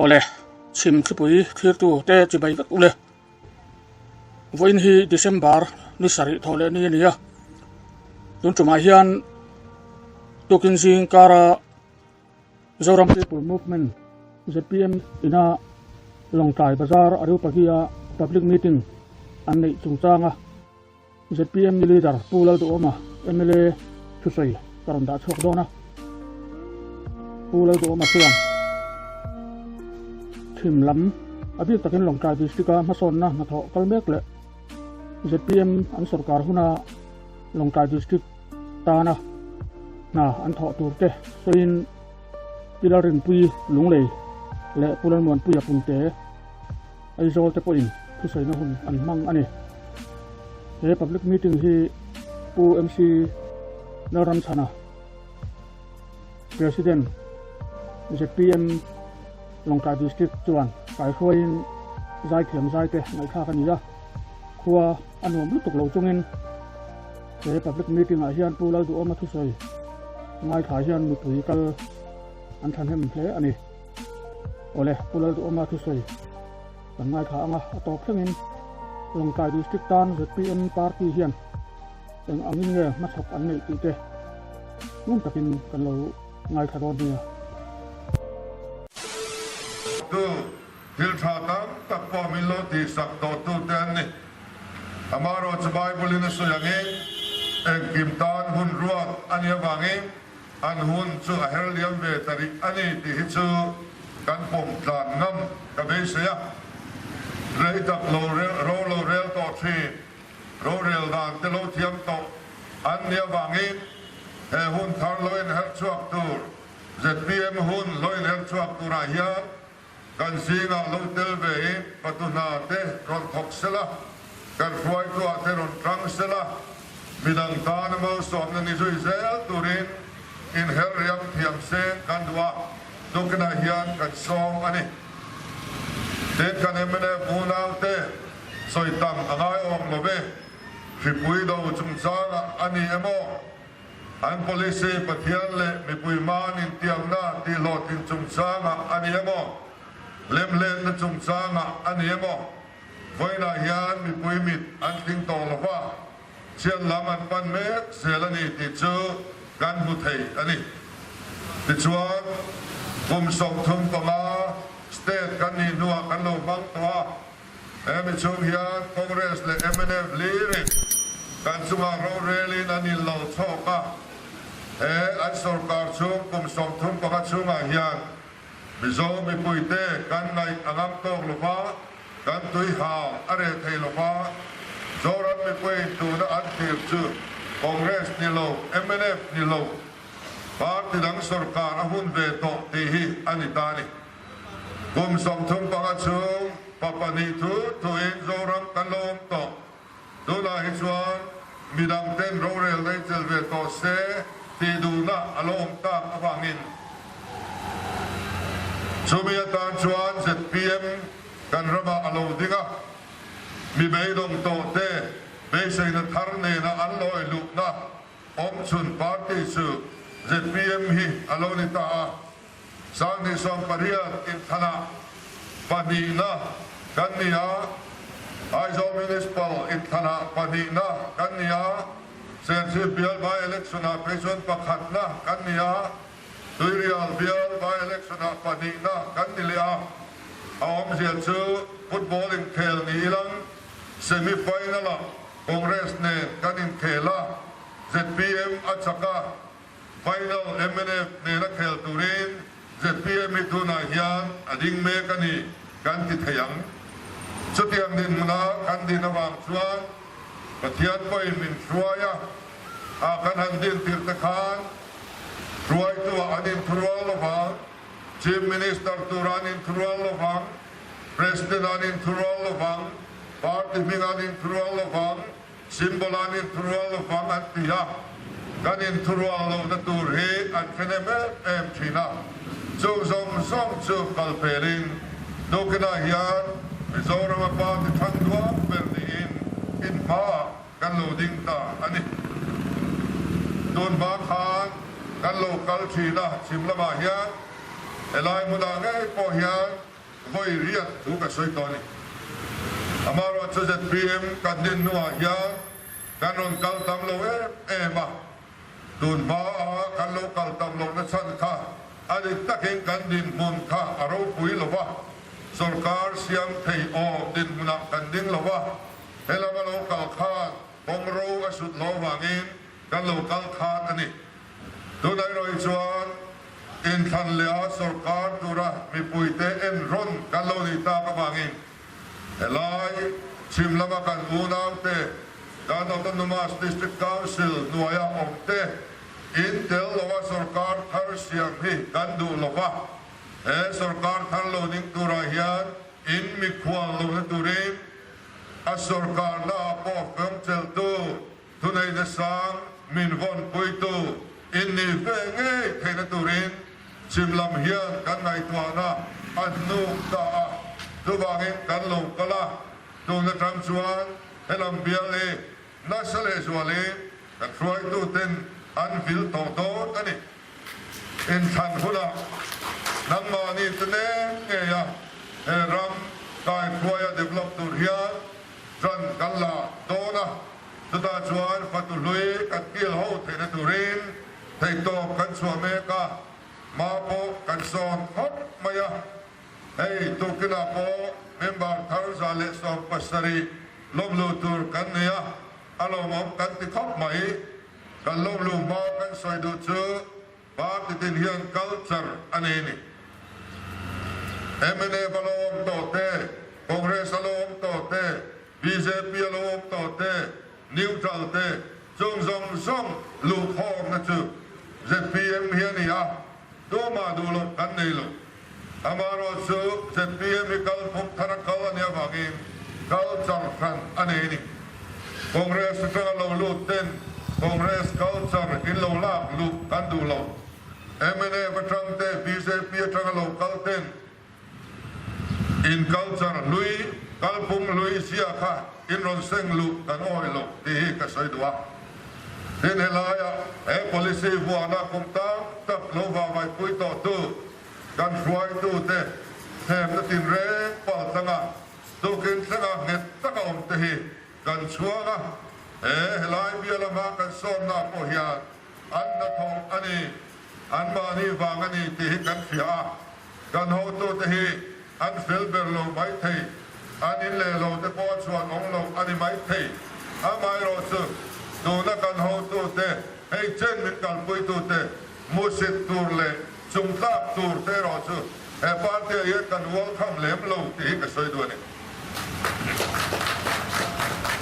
Awle, chhim thlipui thlirtu te chibai vek ule. Vawiin hi December ni sarih thawh leh ni a ni a, tun tumah hian tukin zing kara Zoram People Movement, zpm, ina Lawngtlai Bazar Areopagia Public Meeting an neih chungchanga zpm Leader Pu Lalduhawma mla thusawi ka rawn dah chhuak dawn a. Pu Lalduhawma chuan thim lam a bik takin Lawngtlai District-a hmasawnna hnathawh kal mek leh zpm an sorkar huna Lawngtlai District tana hna an thawh tur te sawiin Pi Lalrinpuii Lunglei leh Pu Lalmuanpuia Punte Aizawl te pawhin thusawina hun an hmang a ni. He public meeting hi Pu MC Lalramchhana, President, zpm Lawngtlai District chuan kaihruaiin zaithiam zaite ngaihthlak a ni a, khua a nuam lutuk lo chungin he public meeting ah hian Pu Lalduhawma thusawi ngaithla hian mipui kal an thahnem hle a ni. Awle, Pu Lalduhawma thusawi kan ngaithla ang a, a tawp thlengin Lawngtlai District tan zpm party hian eng angin nge hmachhawk an neih tih te ngun takin kan lo ngaithla dawn nia. Tu thil tha tam tak pawh min lo tihsak tawh tu te an ni. Amaherawhchu Bible in a sawi angin engkim tan hun ruat a nih avangin An hun chu a her liam ve ta rih a ni tih hi chu kan pawm tlan ngam ka beisei a. Rei tak lo ro lo rel tawh thin, rorel dan te lo thiam tawh an nih avangin he hun thar lo inherh chhuak tur zpm hun lo inherh chhuak turah hian Kan zingah lo tel ve i patu hna te rawn thawk sela, kan hruaituah te rawn tang sela, midang tana malsawmna ni zui zel turin inher riam thiam seng kan duh a, tukinah hian kan sawm a ni. Tin, kan mnf unaute sawi tam a ngaiawm lo ve, hripui do chungchangah a ni emaw? An policy Pathian leh mipui hmaan intiamna tihhlawhtlin chungchangah a ni emaw, lemhlenna chungchangah a ni emaw, vawiinah hian mipui mit an tling tawh lo va, chhiat lam an pan mek zel a ni tih chu kan hmu thei a ni. Tichuan, kum 35 state kan nih hnuah kan lo hmang tawh a. Hemi chhung hian Congress leh mnf lirin kan chungah rorelin an inlo chhawk a, he an sorkar chhung kum 35 chhungah hian Mizo mipuite kan ngaih a ngam tawk lo va, kan tui hang a reh thei lo va, Zoram mipuiin tuna an thlir chu Congress ni lo, mnf ni lo, party dang sorkar a hun ve tawh tih hi a ni ta a ni. Kum 35 chhung pa pahnih thu thuin Zoram kan lo awm tawh. Tunah hi chuan midang ten rorel nei chel ve tawh se tih duhna a lo awm tak avangin chumi atan chuan zpm kan ramah a lo ding a, mi beidawng tawh te beiseina thar nena an lawi luhna awmchhun party chu zpm hi a lo ni ta a. 2018 inthlanah pahnihna kan ni a, Aizawl Municipal inthlanah pahnihna kan ni a, Serchhip bial by-election-ah phei chuan pakhatna kan ni a, Tuirial bial by-election-ah pahnihna kan ni leh a. A awmzia chu football inkhel ni ilang semi-final-ah Congress nen kan inkhel a, zpm a chak a. Final mnf nena khel turin zpm hi tunah hian a ding mek a ni kan ti thei ang. Chutiang dinhmuna kan din avang chuan Pathian pawhin min hruai a, a kan han din tirh te khan hruaituah an inthurual lovang, Chief Minister tura an inthurual lovang, President an inthurual lovang, Party hming an inthurual lovang, Symbol an inthurual lovang an ti a, kan inthurual lohna tur hi an hre nem em em thin a, chung zawng zawng chu kal pelin tukinah hian Mizorama party thang duak ber niin inhmaah kan lo ding ta a ni. Tun hma khan kan lo kal thin a, chhim lamah hian. Helai hmunah ngei pawh hian vawi riat thu ka sawi tawh a ni. Amaherawhchu zpm kan din hnuah hian kan rawn kal tam lo em em a, tun hmaa kan lo kal tam lohna chhan kha a dik takin kan dinhmun kha a ropui lo va, sorkar siam thei awm dinhmunah kan ding lo va, helam a lo kal khan kawng ro a sut lo vangin kan lo kal khan a ni. Tunah erawh hi chuan inthlan leh a sorkar tura mipuite enrawn kan lo nih tak avangin helai chhim lama kan unaute, kan Autonomous District Council hnuaia awmte in tel loa sorkar thar siam hi kan duh lo va, he sorkar thar lo ding turah hian in mikhual lohna turin a sorkarnaah pawh fawngcheltu Thuneihna sang min vawnpuitu in nih ve ngei theihna turin chhim lam hian kan ngaihtuahna a hnuk ta a, chuvangin kan lo kal a, tun atang chuan helam bial hi nasa lehzualin kan hruaituten an vil tawh dawn a ni. Inthlan hunah nangmahni te nen ngeia he ram kaihruaia develop tur hian Ṭan kan la dawn a, chutah chuan fatu hlui kan kil ho theihna turin theihtawp kan chhuah mek a, hma pawh kan sawn khawp mai a. Hei tukinah pawh member thar 170 lawmluh tur kan nei a, a lawmawm kan ti khawp mai. Kan lawmluh hma kan sawi duh chu Party tin hian culture a nei a ni. Mnf a lo awm tawh te, Congress a lo awm tawh te, bjp a lo awm tawh te, neutral te, chung zawng zawng luhkhawmna chu zpm hi a ni a, tumah duh loh kan nei lo. Amaherawhchu zpm hi kalphung thar a kal a nih avangin culture hran a nei a ni. Congress atanga lo lut ten Congress culture in lo lak luh kan duh lo. Mnf atang te bjp atanga lo kal ten in culture hlui kalphung hlui zia kha in rawn seng luh kan awih lo tih hi ka sawi duh a. Tin helaia he policy vuahna kum tam tak lo vavaipui tawhtu kan hruaitute thlemna tinreng pal tlanga Tukin thlenga nghet taka awm te hi kan chhuang a, he helai bia lama kan sawnna pawh hian an hnathawh a ni, anmahni vang a ni tih hi kan hria a, kan hotute hi an fel ber lo maithei, an in leh lo te pawh a chhuan awm lo a ni maithei. Amaherawhchu tuna kan hotute hei chen min kalpuitute Musit tur leh chungtlak tur te erawh chu he party ah hian kan welcome lem lo tih hi ka sawi duh a ni.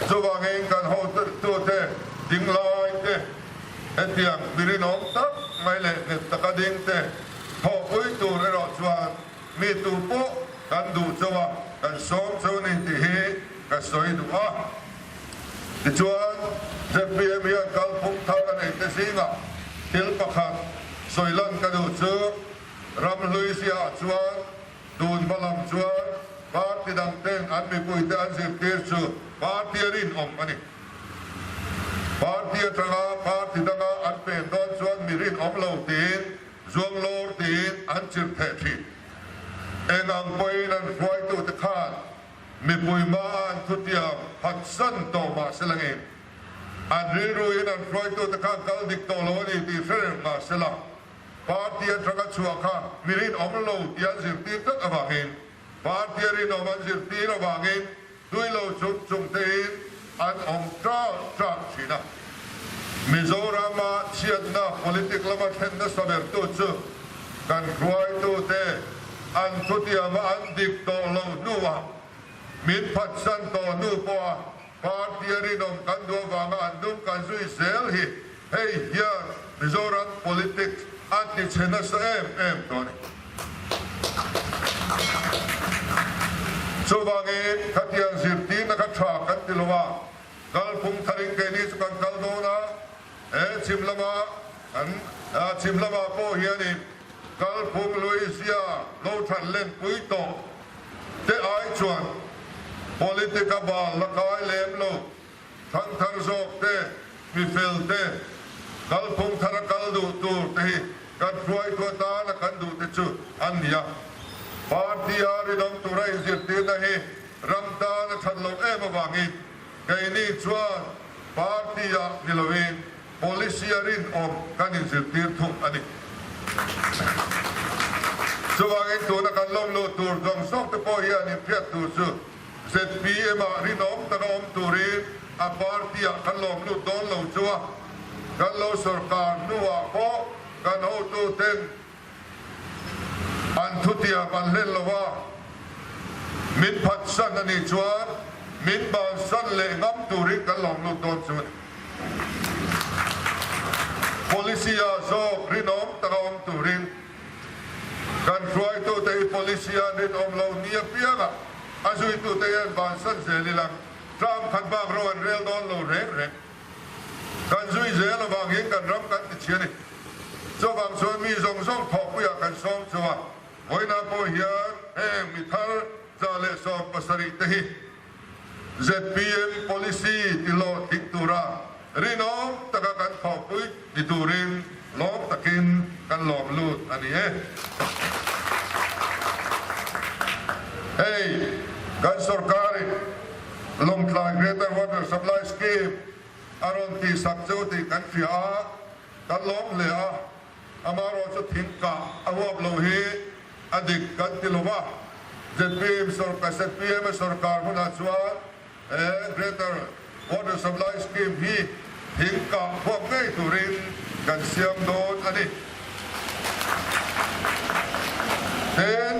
Chuvangin kan hotute ding lai te, hetiang mi rinawm tak mai leh nghet taka ding te thawhpui tur erawh chuan mi tu pawh kan duh chauh a, kan sawm chauh a ni tih hi ka sawi duh a. Tichuan, zpm hian kalphung thar a neih te zingah thil pakhat sawi lan ka duh chu, ramhlui ziaah chuan tun hma lam chuan party dang ten an mipuite an zirtir chu party a rinawm a ni. Party atanga party danga an pen dawn chuan mi rinawm lo tiin zuanglawr tiin an chirh theh thin. Eng ang pawhin an hruaitute khan Mipui hmaa an thutiam phatsan tawh mah se langin, an rilruin an hruaitute khan kal dik tawh lo a ni tih hre reng mah se la, party atanga chhuah kha mi rinawm lo tih an zirtir tlat avangin, party a rinawm an zirtir avangin tui lo chung chung tein an awm ṭah ṭah ṭhin a. Mizorama chhiatna politic lama thlen nasa bertu chu kan hruaitute an thutiama an dik tawh lo hnuah min phatsan tawh hnu pawha party a rinawm kan duh avanga an dum kan zui zel hi hei hian Mizoram politics a tichhe nasa em em tawh a ni. Chuvangin khatiang zirtirna kha tha kan ti lo a, Kalphung tharin keini chu kan kal dawn a, he chhim lama kan chhim lamah pawh hianin kalphung Louisia lo than lenpui tawh te ai chuan politic-a bal la kai lem lo, thangthar zawk te, mi fel te, kalphung thara kal duh tur te hi. kan hruaitu atana kan duhte chu an ni a. Party-a rinawm tura inzirtirna hi ram tan a that loh em avangin keini chuan party-ah ni loin policy-a rinawm kan inzirtir thung a ni. Chuvangin tuna kan lawm luh tur zawng zawng te pawh hian inhriat tur chu ZPM-ah rinawm taka awm turin a party-ah kan lawm lut dawn lo chu a, kan lo sorkar hnuah pawh kan hotuten an thutiam an hlen lo a, min phatsan a nih chuan min bansan leh ngam turin kan lawm lut dawn chu a ni. Policy-ah zawk rinawm taka awm turin kan hruaitute hi policy-a an rinawm lo ni apiangah a zuitute hian bansan zel ila tlang khat bak ro an rel dawn lo reng reng. Kan zui zel avangin kan ram kan ti chhi a ni. Chuvang chuan mi zawng zawng thawhpuiah kan sawm chu a, vawiinah pawh hian heng mi thar 170 te hi zpm policy ti hlawhtling tura rinawm taka kan thawhpui ni turin lawm takin kan lawm lut a ni e. Hei kan sorkarin Lawngtlai Greater Water Supply Scheme a rawn tihsak chu tih kan hria a, kan lawm hle a, amaherawh chu thing kah a huap lo hi a dik kan ti lo va. Zpm sorkar zpm a sorkar hunah chuan he Greater Water Supply Scheme hi thing kah huap ngei turin kan siam dawn a ni. Tin,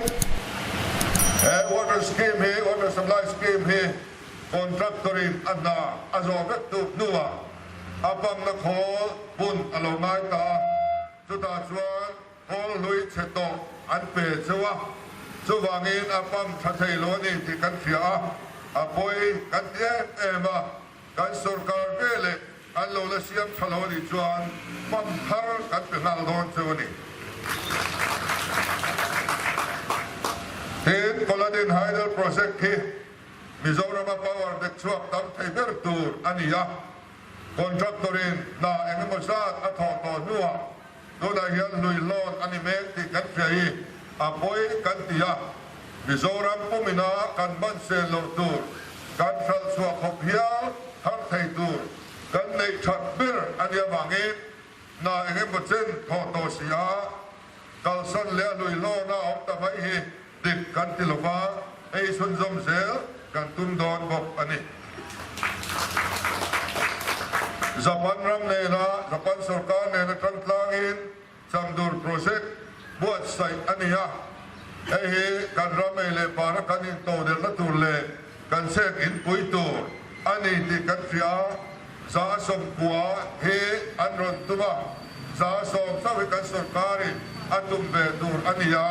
he water scheme hi, water supply scheme hi contractor in a hna a zawh vek duh hnuah a pump-na khawl hun a lo ngai ta a, chutah chuan khawl hlui chhe tawh an pe cheu a, chuvangin a pump tha thei lo a ni tih kan hria a, a pawi kan ti em em a. Kan sorkar ve leh an lo la siam tha lo a nih chuan pump thar kan pe nghal dawn cheu a ni. Tin, Koladin Hydel Project hi Mizorama power dek chhuak tam thei ber tur a ni a, contractor-in hna eng emaw zat a thawh tawh hnuah Tunah hian lui hlawn a ni mek tih kan hria hi a pawi kan ti a, Mizoram pumina kan ban sel loh tur, kan hralh chhuah khawp hial thar thei tur kan neih that ber a nih avangin hna eng emaw chen thawh tawh si a, kalsan leh a lui hlawn a awm ta mai hi dik kan ti lova, hei chhunzawm zel kan tum dawn bawk a ni. Japan ram nena Japan sorkar nena tangtlangin Changdur Project buatsaih a ni a, hei hi kan ram ei leh para kan intodelhna tur leh kan chhek inpui tur a ni tih kan hria a, 190 hi an rawn tum a, 100 chauh hi kan sorkarin a tum ve tur a ni a.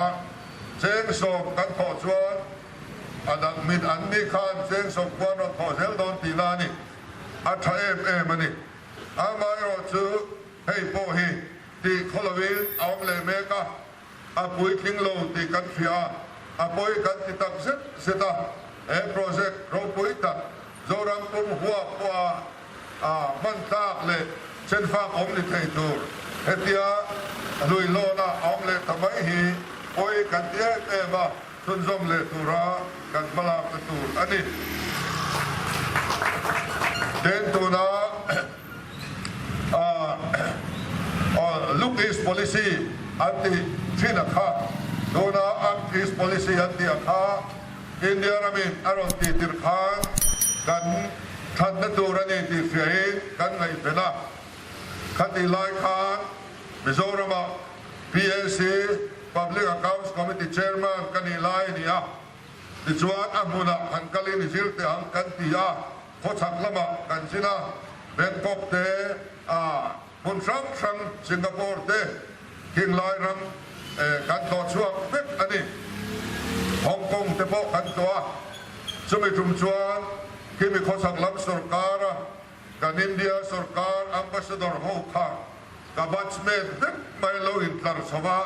Cheng sawm kan thawh chuan a dang mit an ni khan cheng sawm khuan rawn thawh zel dawn tih la a ni. A tha em em a ni. Amaherawh chu hei pawh hi tih khaw lovin a awm leh mek a, a puitling lo tih kan hria a, a pawi kan ti tak zet zet a. He project ropui tak Zoram pum huap pawha a hman tlak leh chenfak awm ni thei tur hetia lui lawna a awm leh ta mai hi pawi kan ti em em a, chhunzawm leh tura kan hmalakna tur a ni. Tin, tuna Look East Policy an tih thin a kha, tuna Act East Policy an tih a kha, India ramin a rawn tih tirh khan kan thatna tur a ni tih hriain kan ngaihven a. Khatih lai khan Mizoramah PAC, Public Accounts Committee Chairman ka nih lai a ni a. Tichuan a hmunah han kalin i zir teh ang kan ti a, khawchhak lamah kan zin a, Bangkok te, hmun hrang hrang Singapore te, Khinglai ram kan tlawh chhuak vek a ni. Hong Kong te pawh kan tlawh a, chumi tum chuan khimi khawchhak lam sorkar a kan India sorkar ambassador ho kha ka batchmate vek mai lo intlar chho a,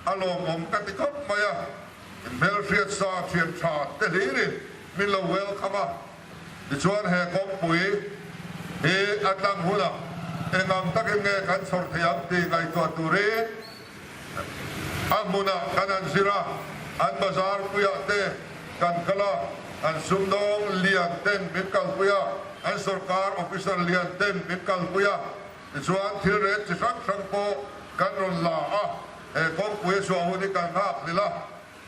a lawmawm ka ti khawp mai a, hmelhriat sa thian tha te hlirin min lo welcome a. Tichuan he kawngpui hi a tlang hunah eng ang takin nge kan chhawr thei ang tih ngaihtuah turin. A hmunah kan han zir a, an bazar puiah te kan kal a, an sumdawng lian ten min kalpui a, an sorkar officer lian ten min kalpui a, tichuan thil ret chi hrang hrang pawh kan rawn la a, he kawngpui a chhuah hun hi kan nghak hlil a,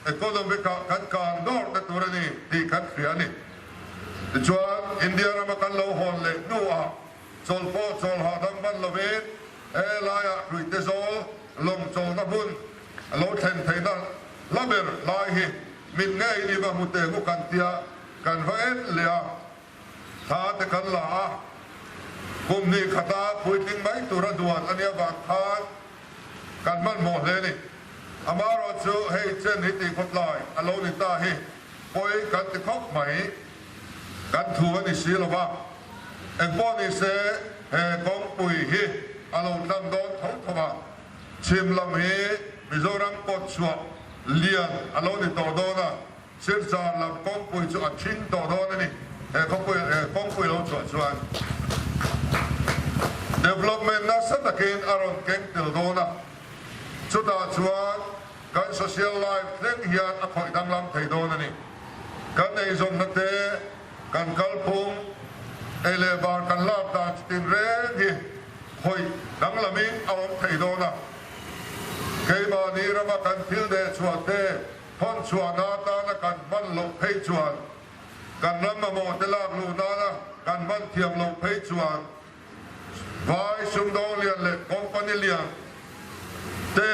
economic ah kan kan dawr te tur a ni tih kan hria a ni. Tichuan India rama kan lo hawn leh hnuah Chawl pawh chawl hahdam hman lovin he laiah hruite zawl lawng chawlna hmun a lo thlen theihna hla ber lai hi mit ngeiin i va hmu teh ngu kan tia kan va en leh a, thla te kan la a, kum hnih khata puitling mai tura duan a nia vang khan kan hmanhmawh hle a ni. Amaherawhchu hei chen hi tih khawtlai a lo ni ta hi pawi kan ti khawp mai. Kan thu a ni si lo va, engpawh ni se he kawngpui hi a lo tlang dawn tho tho a, chhim lam hi Mizoram kawt chhuah lian a lo ni tawh dawn a, Silchar lam kawngpui chu a thing tawh dawn a ni, he khawpui he kawngpui lo chhuah chuan development nasa takin a rawn keng tel dawn a, chutah chuan kan social life thleng hian a khawih danglam thei dawn a ni. Kan eizawnna te, kan kalphung, ei leh bar kan lak dan chi tin reng hi khawih danglamin a awm thei dawn a. Keimahni rama kan thil deh chhuah te thawn chhuahna atana kan hman loh phei chuan, kan ram mamawh te lak luh nana kan hman thiam loh phei chuan, Vai sumdawng lian leh company lian te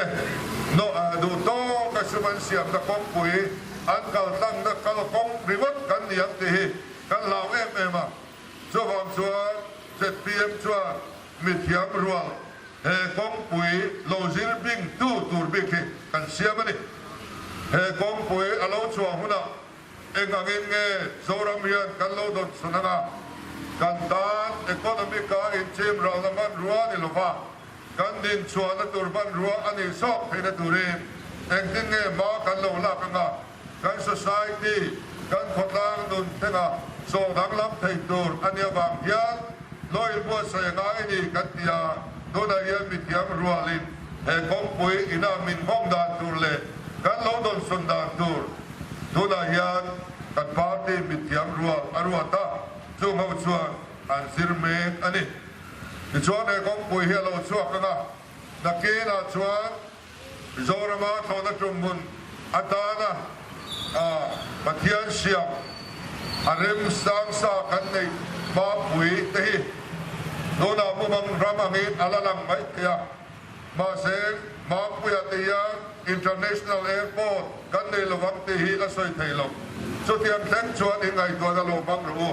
duh tawka sum an siamna kawngpui an kal tlangna kal kawng ringawt kan ni ang tih hi kan hlau em em a. Chuvang chuan zpm chuan mithiam rual he kawngpui lo zir bing tu tur bik hi kan siam a ni. He kawngpui a lo chhuah hunah Eng angin nge Zoram hian kan lo dawn chhun anga kan tan economic a inchim ralna hmanrua ni lova kan din chhuahna tur hmanrua a nih zawk theihna turin engtin nge hma kan lo lak anga kan society kan khawtlang nun thlenga zawh danglam thei tur a nih avang hian lo inbuatsaih a ngai ni kan ti a, tunah hian mithiam rualin he kawngpui ina min nghawng dan tur leh kan lo dawn chhun dan tur Tunah hian kan party mithiam rual a ruat a, chung ho chuan an zir mek a ni. Tichuan he kawngpui hi a lo chhuak ang a, nakinah chuan Mizorama thlawhna tum hmun atana Pathian siam a rem sang sa kan neih hmapui te hi tunah mumang ram angin a la lang mai thei a. Mahse, Mampuia te hian International Airport kan nei lo ang tih hi a sawi thei lo. Chutiang thleng chuan i ngaihtuahna lo hmang rawh u.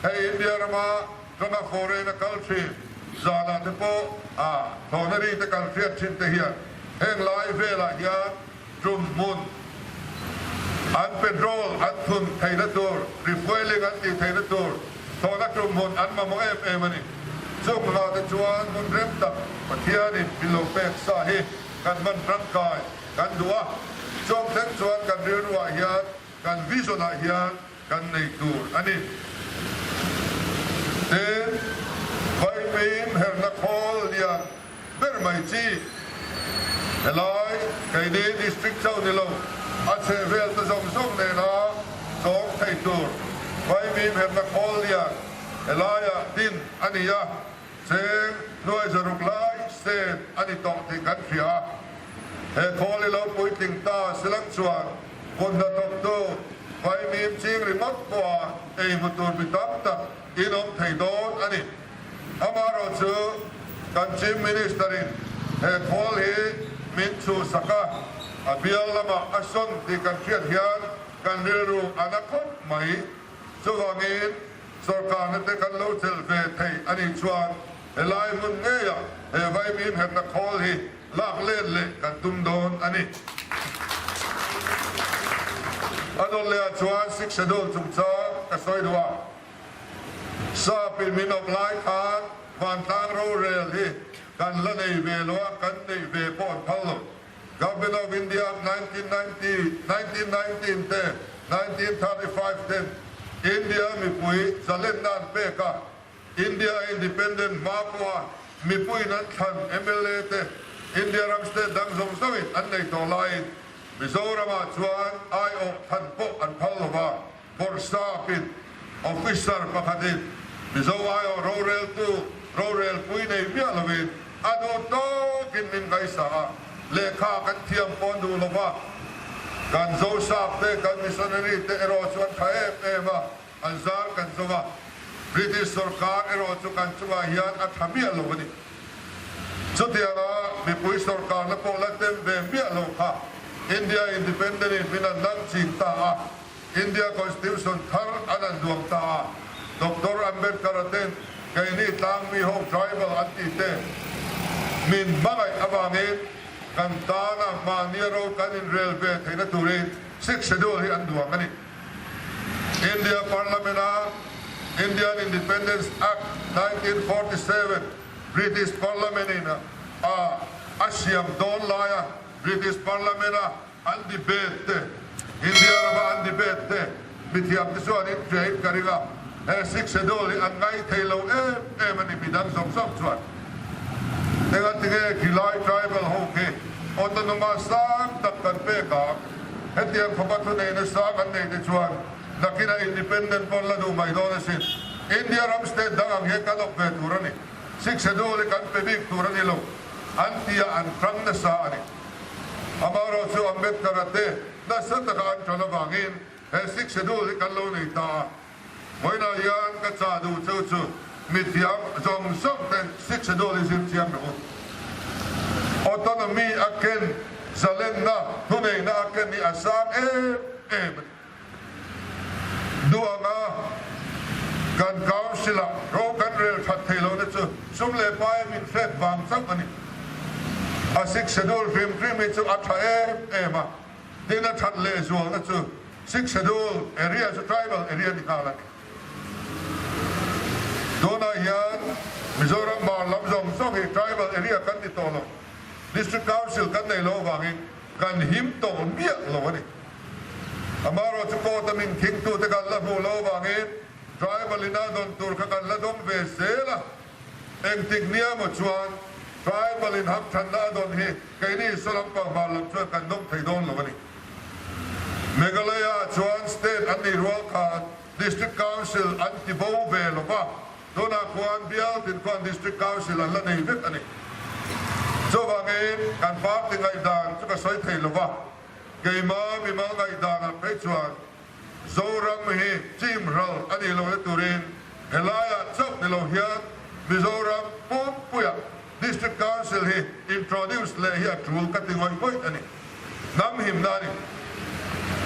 Hei India rama tanga foreign a kal thin zanah te pawh a thlawhna ri te kan hriat thin te hian heng lai velah hian tum hmun an petrol an thun theihna tur, refuelling an tih theihna tur thlawhna tum hmun an mamawh em em a ni. Chung hna te chuan hmun rem tak Pathianin min lo pek sa hi kan hman tangkai kan duh a, chung thleng chuan kan rilruah hian kan vision ah hian kan nei tur a ni. Tin, Vaimim herna khawl lian ber mai chi helai keini district chauh ni lo a chhehvel te zawng zawng nena chawng thei tur Vaimim herna khawl lian helaiah din a ni a, cheng hnuai zaruk lai sen a ni tawh tih kan hria a. He khawl i lo puitling ta silang chuan kut hnathawktu Vaimim ching ringawt pawha ei hmu tur mi tam tak in awm thei dawn a ni. Amaherawh chu kan Chief Minister in he khawl hi min chhuhsak a, a bial lamah a sawn tih kan hriat hian kan rilru a na khawp mai. Chuvangin sorkarna te kan lo chelh ve thei a nih chuan helai hmun ngeiah he vaimim herna khawl hi lak let leh kan tum dawn a ni. A dawt lehah chuan Sixth Schedule chungchang ka sawi duh a. Sap in min awp lai khan vantlang rorel hi kan la nei ve lo a, kan neih ve pawh an phal lo. Government of India 1990, 1919 te, 1935 ten India mipui zalenna an pek a, India independent hma pawha mipuiin an thlan mla te. India ram state dang zawng zawngin an nei tawh laiin Mizoramah chuan aiawh than pawh an phal lo va, Bawrhsapin officer pakhatin Mizo aiawh roreltu rorelpui nei miah lovin a duh tawkin min ngaihsa a, lehkha kan thiam pawn duh lo va, kan Zosap te, kan missionary te erawh chu an tha em em a, an zar kan zo va, British sorkar erawh chu kan chungah hian a tha miah lo a ni. Chutianga mipui sorkarna pawh la tem ve miah lo kha India Independent in min an dang chin ta a, India Constitution thar an an duang ta a, Doctor Ambedkar-a ten keini tlangmi ho tribal an tih te min hmangaih avangin kan tana mahnia ro kan inrel ve theihna turin Sixth Schedule hi an duang a ni. India Parliament-a Indian Independence Act 1947 British Parliament-in a a siam dawn laia British Parliament-a an debate te, India rama an debate te mithiam te chuan in hriain ka ring a, he Sixth Schedule hi an ngaih thei lo em em a ni midang zawk zawk chuan. Engatinge khilai tribal ho khi autonomous sang tak kan pek ang? Hetiang khawpa thuneihna sang an neih te chuan nakinah independent pawn la duh mai dawn asin. India ram state dang ang hian kan awp ve tur a ni. Sixth Schedule hi kan pe bik tur a ni lo an tia an hrang nasa a ni. Amaherawhchu Ambedkar-a te nasa taka an ṭan avangin he Sixth Schedule hi kan lo nei ta a. Vawiinah hian ka chah duh cheu chu mithiam zawng zawng ten Sixth Schedule hi zir chiang rawh u. Autonomy a ken, zalenna, thuneihna a ken hi a sang em em a ni. Duh anga kan Council-ah ro kan rel that thei lohna chu sum leh pai min hrek vang chauh a ni. A Sixth Schedule hrim hrim hi chu a tha em em a, tin a that lehzualna chu Sixth Schedule area chu tribal area ni nghal a ni. Tunah hian Mizoram hmar lam zawng zawng hi tribal area kan ni tawh lo. District Council kan nei lo avangin kan him tawh miah lo a ni. Amaherawh chu court a min thingtute kan la hmuh lo avangin tribal ina dawn tur kha kan la dawng ve zel a. Engtik nia maw chuan tribal in hamthanna a dawn hi keini saw lampang hmar lam chuan kan dawng thei dawn lo a ni. Meghalaya chuan state an nih rual khan District Council an ti bo ve lo va, tunah khuan bial tin khuan District Council an la nei vek a ni. Chuvangin kan party ngaihdan chu ka sawi thei lo va, keima mimal ngaihdanah phei chuan Zoram hi chim ral a nih lohna turin helaiah chauh ni lo hian Mizoram pumpuiah District Council hi introduce leh hi a tul ka ti ngawih ngawih a ni. Hnam himna a ni.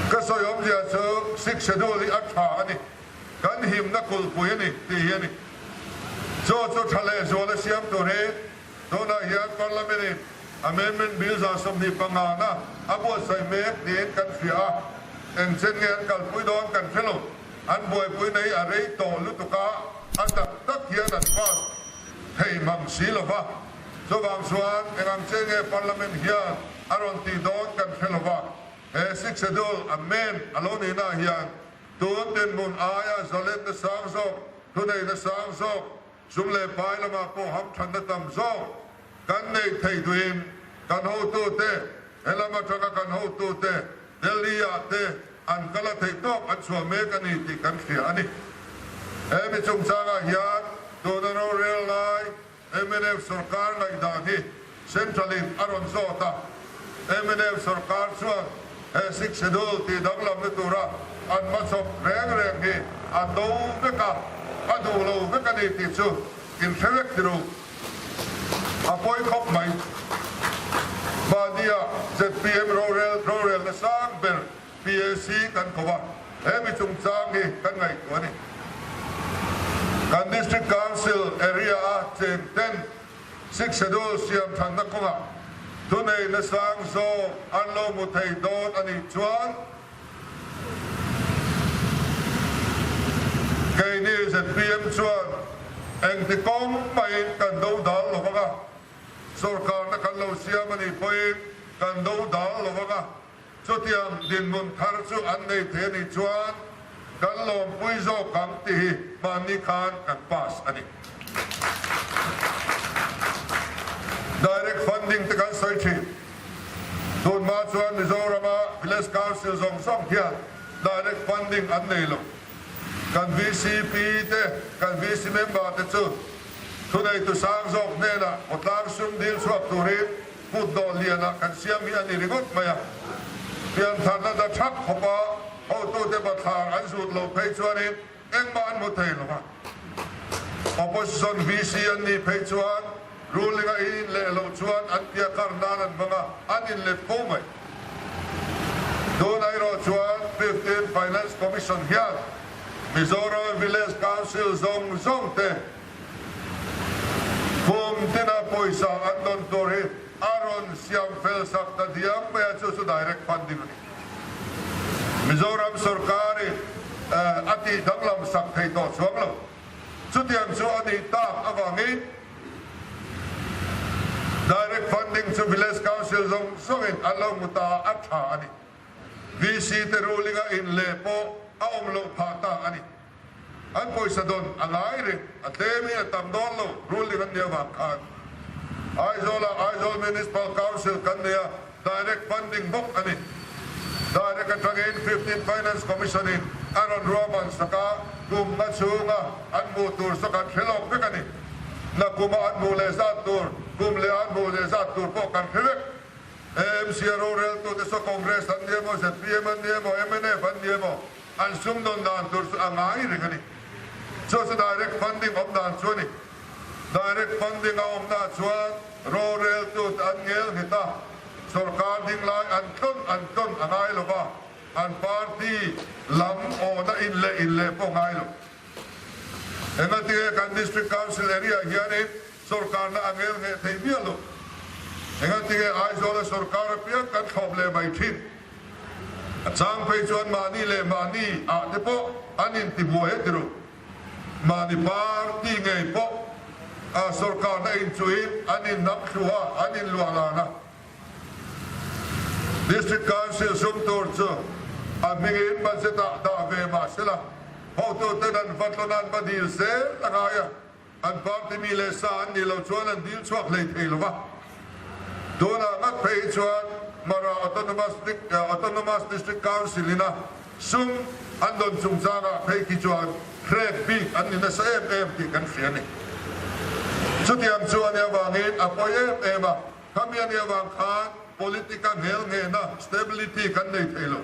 Ka sawi awmzia chu Sixth Schedule hi a tha a ni. Kan himna kulhpui a ni tih hi a ni. Chu chu tha leh zual a siam tur hi tunah hian Parliament in Amendment Bill 25 na a buatsaih mek niin kan hria a. Engchen nge an kalpui dawn kan hre lo. An buaipui nei a rei tawh lutuk a, a tak tak hian an pass thei mang si lo va. Chuvang chuan eng ang che nge Parliament hian a rawn tih dawn kan hre lo va. He Sixth Schedule amend a lo nihna hian tun dinhmun aia zalenna sang zawk, thuneihna sang zawk, sum leh pai lamah pawh hamthanna tam zawk kan neih theih duhin kan hotute, helam atanga kan hotute Delhi-ah te an kal a theih tawk an chhuah mek a ni tih kan hria a ni. He mi chungchangah hian tuna rorel lai mnf sorkar ngaihdan hi Central-in a rawn zawt a. Mnf sorkar chuan he Sixth Schedule tih danglamna tura an hmachhawp reng reng hi a do vek a, a duh lo vek a ni tih chu in hre vek tirh u. A pawi khawp mai. Mahnia zpm rorel rorelna sang ber PAC kan ko a, he mi chungchang hi kan ngaihtuah a ni. Kan District Council area a cheng ten Sixth Schedule siam thanna kawngah thuneihna sang zawk an lo hmu thei dawn a nih chuan Keini zpm chuan engti kawng mahin kan do dal lo vang a, sorkarna kan lo siam a nih pawhin kan do dal lo vang a, chutiang dinhmun thar chu an nei thei a nih chuan kan lawmpui zawk ang tih hi mahni khan kan pass a ni. Direct funding. funding te kan sawi thin. Tunhma chuan Mizorama Village Council zawng zawng hian direct funding an nei lo. Kan VCP te, kan VC member te chu thuneitu sang zawk hnenah khawtlang sum dil chhuak turin kut dawh lianah kan siam hi a ni ringawt mai a. Piantharna da thak khawpa hotute bathlar an zut loh phei chuanin Engmah an hmu thei lo va, Opposition VC an nih phei chuan ruling a in leh loh chuan an piakar nan an hmang a, an inlet fo mai. Tun erawh chuan 15 Finance Commission hian Mizoram Village Council zawng zawng te kum tina pawisa an dawn tur hi a rawn siam fel sak ta diam mai a, chu chu direct funding a ni. Mizoram sorkarin a tih danglam sak thei tawh chuang lo. Chutiang chu a nih tak avangin Direct Funding chu Village Council zawng zawngin an lo hmu ta a tha a ni. VC te ruling a in leh pawh a awm loh phah ta a ni. An pawisa dawn a ngai reng, a tlem hi a tam dawn lo, ruling an nih avang khan. Aizawlah Aizawl Municipal Council kan nei a, direct funding bawk a ni. Direct atangin 15 Finance Commission in a rawn ruahman sak a, kum nga chhunga an hmuh tur saw kan hre lawk vek a ni. Nakuma an hmuh leh zat tur, kum leh an hmuh leh zat tur pawh kan hre vek. AMC a roreltute saw Congress an ni emaw, zpm an ni emaw, mnf an ni emaw, An sumdawn dan tur chu a ngai reng a ni. Chu chu direct funding awm dan chu a ni. Direct funding a awmna chuan roreltute an ngel nghet a, sorkar ding lai an tlawn an tlawn a ngai lo va, an party lam awna in leh in leh pawh ngai lo. Engatinge kan District Council area hianin sorkarna a ngel ngheh thei miah lo? Engatinge Aizawla sorkar apiang kan thlawp leh mai thin? A chang phei chuan mahni leh mahni ah te pawh an intibuai a ti ru. Mahni party ngei pawh a sorkarna inchuhin an innam thlu a, an inluahlan a. District Council sum tur chu a hmingin budget ah dah ve mah sela, hotuten an va tlawn an va dil zel a ngai a. An party mi leh sa an nih loh chuan an dil chhuak hlei thei lo va. Tunah ngat phei hi chuan Mara Autonomous District Council ina sum an dawn chungchangah phei khi chuan hrek bik an ni nasa em em tih kan hria a ni. Chutiang chu a nih avangin a pawi em em a, khami a nih avang khan politic-a nghel nghehna, stability, kan nei thei lo.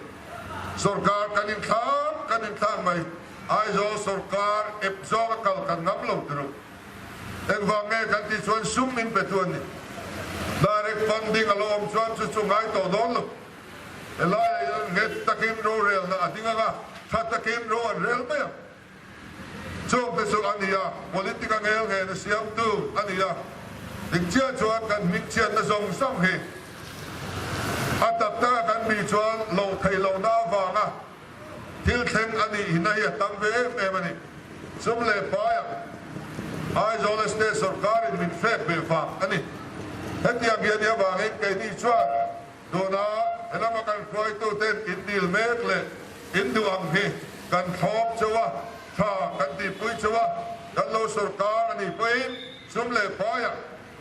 Sorkar kan inthlak kan inthlak mai. Aizawl sorkar ep zawng a kal kan ngam lo ti ru. Engvang nge kan tih chuan sum min pe tu an ni. Direct funding a lo awm chuan chu chu ngai tawh dawn lo. Helaiah hian nghet takin rorelna a ding ang a, tha takin ro an rel mai ang. Chungte chu a ni a, politic a ngel nghen a siamtu a ni a. Dik chiah chuan kan hmingchhiatna zawng zawng hi a tak taka kan bih chuan loh theih lohna avanga Thil thleng a nih hina hi a tam ve em em a ni. Sum leh paiah Aizawl State sawrkarin min hrek ve vang a ni. Hetiang hi a nih avangin keini chuan tuna helama kan hruaituten in dil mek leh in duh ang hi kan thlawp chauh a, tha kan tihpui chauh a, kan lo sawrkar a nih pawhin sum leh paiah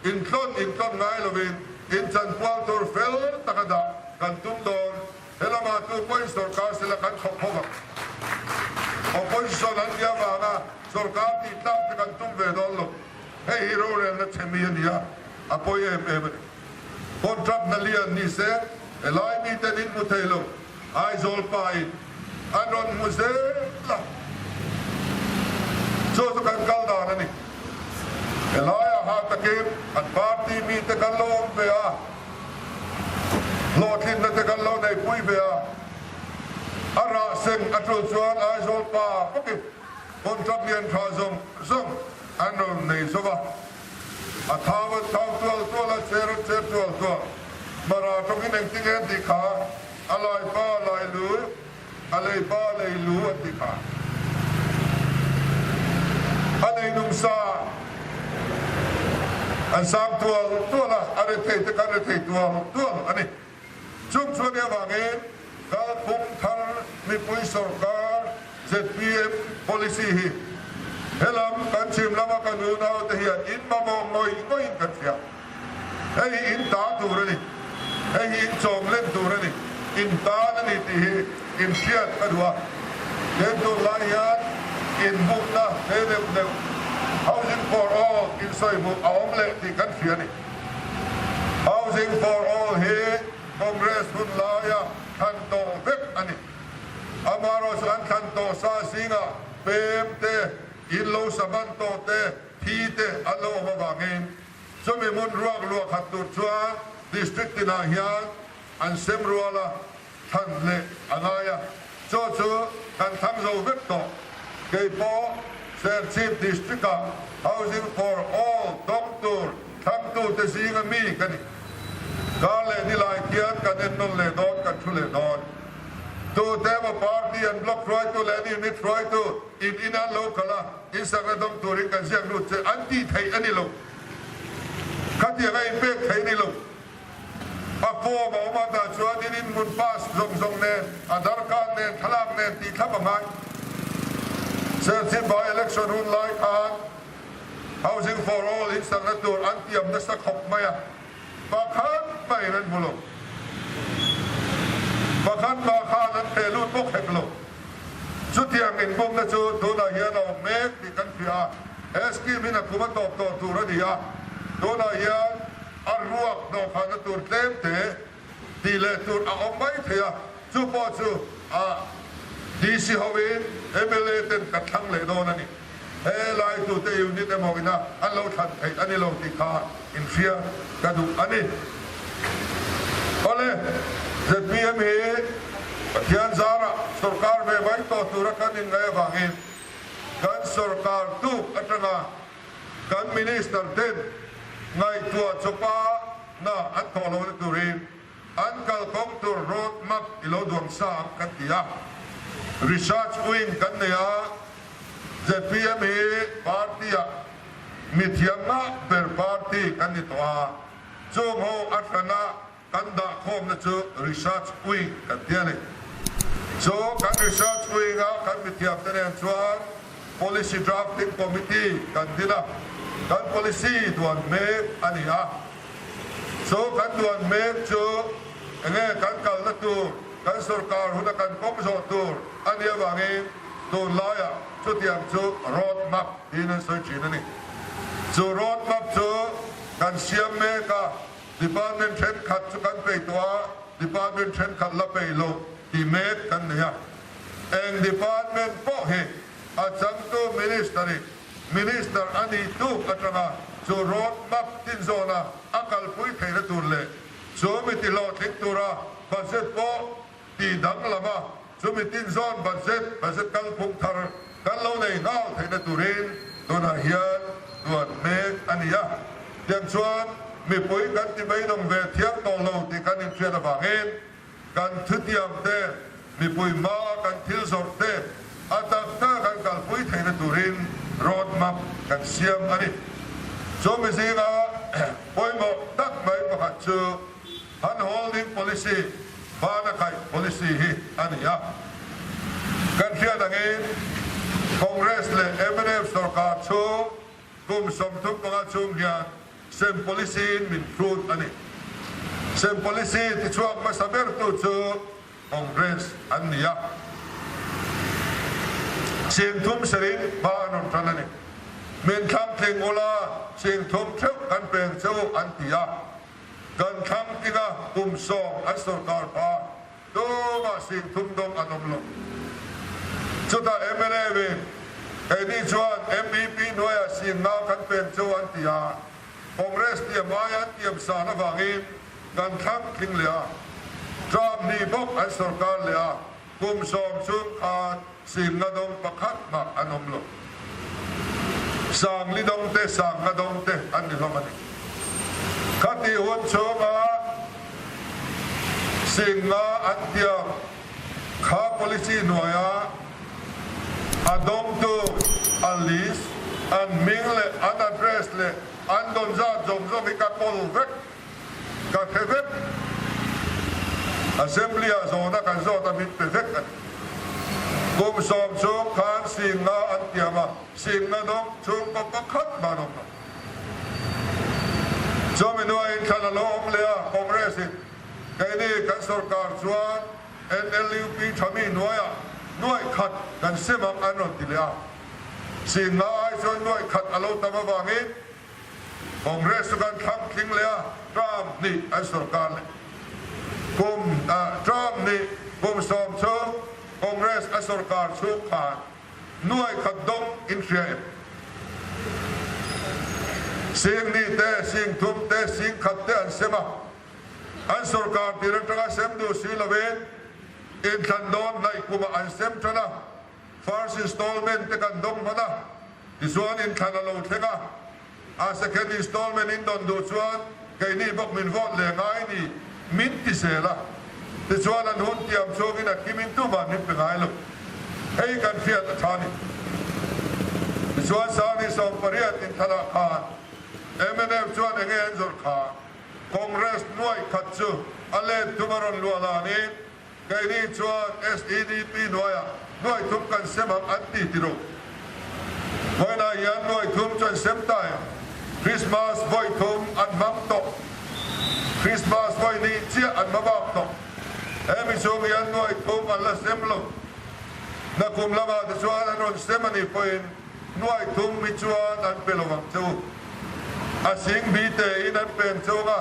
intlawn intlawn ngai lovin inchanpual tur fel taka dah kan tum dawn. He lamah tu pawhin sorkar sela kan thawk ho vang. Opposition an tia vanga sorkar tih tlak te kan tum ve dawn lo. Hei hi rorelna chhe mi a ni a, a pawi em em a ni. Contract na lian ni se helai miten in hmu thei lo, Aizawl pa in an rawn hmu zel a. Chu chu kan kal dan a ni. Helaiah ha takin an party mite kan lo awm ve a. Hlawhtlinna te kan lo neihpui ve a, a rah seng a tul chuan Aizawl pa bawkin contract lian tha zawng zawng an rawn nei zo va, a thau an thau tual tual a, cher an cher tual tual. Mara tawngin engtin nge an tih kha, a lai pa lai lu, a lei pa lei lu an tih kha. A nei nung sa an sang tual tual a, a rethei te kan rethei tual tual a ni. Chung chu ania vangin kalphung thar mipui sorkar zpm policy hi helam kan chhim lama kan unau te hian in mamawh ngawih ngawih in kan hria. Hei hi in ta tur a ni. Hei hi in chawm len tur a ni. In tan a ni tih hi in hriat ka duh a. He tur lai hian in bukna he deuh deuh Housing for All in sawi hmuh a awm leh tih kan hria a ni. Housing for All hi Congress hun laia thlan tawh vek a ni. Amaherawhchu an thlan tawh sa zingah pem te, in lo sa ban tawh te, thi te an lo awm avangin chumi hmun ruak luah khat tur chuan District tinah hian an sem rual a, thlan leh a ngai a, chaw chu kan thlang zo vek tawh. Kei pawh Serchhip District-ah Housing for All dawng tur thlangtute zinga mi ka ni. Kar leh nilai khian kan ennawn leh dawn, kan thu leh dawn. Tute emaw party an block hruaitu leh an unit hruaitu in in an lo kal a, in sakna dawng turin kan ziak lut che an tih theih a ni lo. Khatiang a inpek theih a ni lo. A form a awm a tah chuan in inhmun pass zawng zawng nen, Aadhaar card nen, thlalak nen tih thlap a ngai. Serchhip by election hun lai khan Housing for All in sakna tur an tiam nasa khawp mai a, pakhat maiin an hmu lo. Pakhat mah khan an theh lut bawk hek lo. Chutiang inbumna chu tunah hian a awm mek tih kan hria a, he scheme hi nakum a tawp tawh tur a ni a, tunah hian a ruak hnawhkhahna tur tlem te tih leh tur a awm mai thei a, chu pawh chu a DC hoin mla ten kan thlang leh dawn a ni. He laitute unit emaw ina an lo thlan theih a ni lo tih kha inhria ka duh a ni. Awle, zpm hi Pathian zarah sorkar ve mai tawh tura kan inngaih avangin kan sorkar tuk atanga kan minister ten ngaihtuah chawpa hna an thawh lohna turin An kalkawng tur road map i lo duang sa ang kan ti a, research wing kan nei a, zpm hi party-ah mithiam ngah ber party kan ni tawh a, chung ho a hrana kan dah khawmna chu research wing kan ti a ni. Chu kan research wing-a kan mithiamte nen chuan policy drafting committee kan din a, kan policy duan mek a ni a. Chu kan duan mek chu enge kan kalna tur, kan sorkar huna kan pawm zawh tur a nih avangin tunlaiah chutiang chu road map tiin an sawi thin a ni. Chu road map chu kan siam mek a, department thenkhat chu kan peih tawh a, department thenkhat la peih loh tih mek kan nei a. Eng department pawh hi a changtu minister-in Minister a nih tuk atanga chu road map tin zawna a kalpui theihna tur leh chu mi ti hlawhtling tura budget pawh tih danglam a, chu mi tin zawn budget, budget kalphung thar kan lo nei nghal theihna turin tunah hian duan mek a ni a. Tiang chuan mipui kan ti beidawng ve thiam tawh lo tih kan inhriat avangin, Kan thutiam te, mipui hmaa kan thil zawrh te a tak tak kan kalpui theihna turin road map kan siam a ni. Chu mi zinga pawimawh tak mai pakhat chu hand holding policy, bana kaih policy hi a ni a. Kan hriat angin Congress leh mnf sorkar chhung kum 35 chhung hian Sem policy in min hrut a ni. Sem policy tichhuak hmasa bertu chu Congress an ni a. Singthum serin hma an rawn tan a ni. Min thlang tling ula singthum theuh kan peng che u an ti a. Kan thlang tinga kum sawm an sorkar hma Tumah singthum dawng an awm lo. Chutah mla in keini chuan MEP hnuaiah singna kan peng cheu an ti a, Congress tiam aia an tiam san avangin kan thlang tling leh a. Trump ni bawk an sorkar leh a, kum sawm chung khan singna dawng pakhat mah an awm lo. Sangli dawng te, sangna dawng te an ni hlawm a ni. Khati hun chhunga singna an tiam kha policy hnuaia a dawngtu a list, an hming leh an address leh an dawn zat zawng zawng hi ka kawl vek, ka hre vek. Assembly-ah zawhna kan zawt a min pe vek a ni. Kum sawm chhung khan singna an tiam a, singna dawng chhungkaw pakhat mah an awm lo. Chumi hnuaiin. Inthlan a lo awm leh a, Congress in keini kan sorkar chuan NLUP tha mi hnuaiah nuaih khat kan sem ang an rawn ti leh a. Singa ai chuan nuaih khat a lo tam avangin Congress chu kan thlang tling leh a, term hnih an sorkar leh. Kum term hnih kum sawm chhung Congress a sorkar chhung khan nuaih khat dawng in hria em? Sing ni te, sing thum te, sing khat te an sem a, an sorkar tir atanga sem duh si lovin inthlan dawn hnaih kumah an sem tan a. First installment te kan dawng hman a, tichuan inthlan a lo thleng a, a second installment in dawn duh chuan keini bawk min vote leh ngai ni min ti zel a, tichuan an hun tiam chhungin a kimin tuman min pe ngai lo. Hei kan hriat a tha ni. Tichuan Sangni 18 inthlanah khan mnf chuan enge an zawrh kha Congress nuaih khat chu a let thum a rawn luah lanin, Keini chuan SEDP hnuaiah nuai thum kan sem ang an ti ti lo. Vawiinah hian nuai thum chu an sem ta em? Krismas vawi thum an hmang tawh. Krismas vawi ni chiah an hma bak tawh. Hemi chhung hian nuai thum an la sem lo. Nakum lamah te chuan an rawn sem a nih pawhin nuai thum hi chuan an pe lo ang che u. A sing bi tein an peng cheu ang a.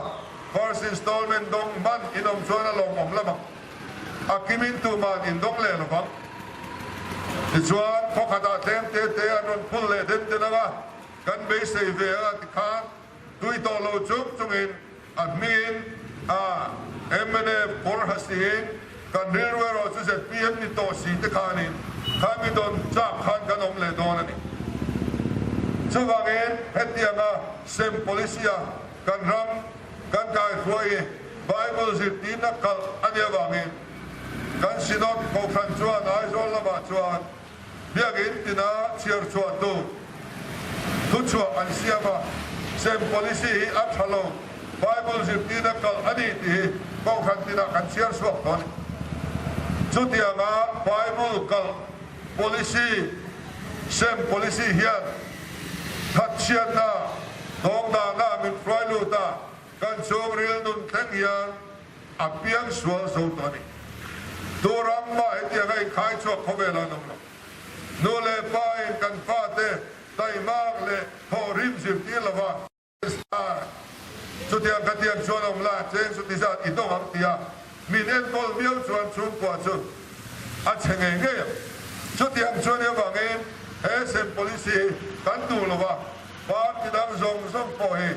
First installment dawng hman in awm chuan a lawmawm lam ang. A kimin tuman in dawng leh lovang. Tichuan, khawkhatah tlem te te an rawn phul leh den den ang a, kan beisei ve ang a tikhan tui tawh lo chung chungin a hmingin a mnf kawr ha siin kan rilru erawh chu zpm ni tawh si te khanin khami dawn chak khan kan awm leh dawn a ni. Chuvangin hetianga sem policy a Kan ram kan kaihruai hi Bible zirtirna kalh a nih avangin kan Synod Kohhran chuan Aizawl lamah chuan Biakinn tina chhiar chhuah tur thuchhuah an siam a, sem policy hi a tha lo, Bible zirtirna kalh a ni tih hi Kohhran tinah kan chhiar chhuak tawh a ni. Chutianga Bible kalh policy, sem policy hian thatchhiatna, Dawngdahna min hruai lut a, kan chhungril nun thleng hian a piang sual zo tawh a ni. Tu ram mah hetianga inkhai chhuak khawvel an awm lo. Nu leh pa in kan fate taimak leh thawhrim zirtir lova, chutiang khatiang chuan awm la, cheng chu tizat i dawng ang tia min enkawl viau chuan chhungkua chu a chhe ngei ngei ang. Chutiang chuan i avangin he sem policy hi kan duh lova, Party dang zawng zawng pawh hi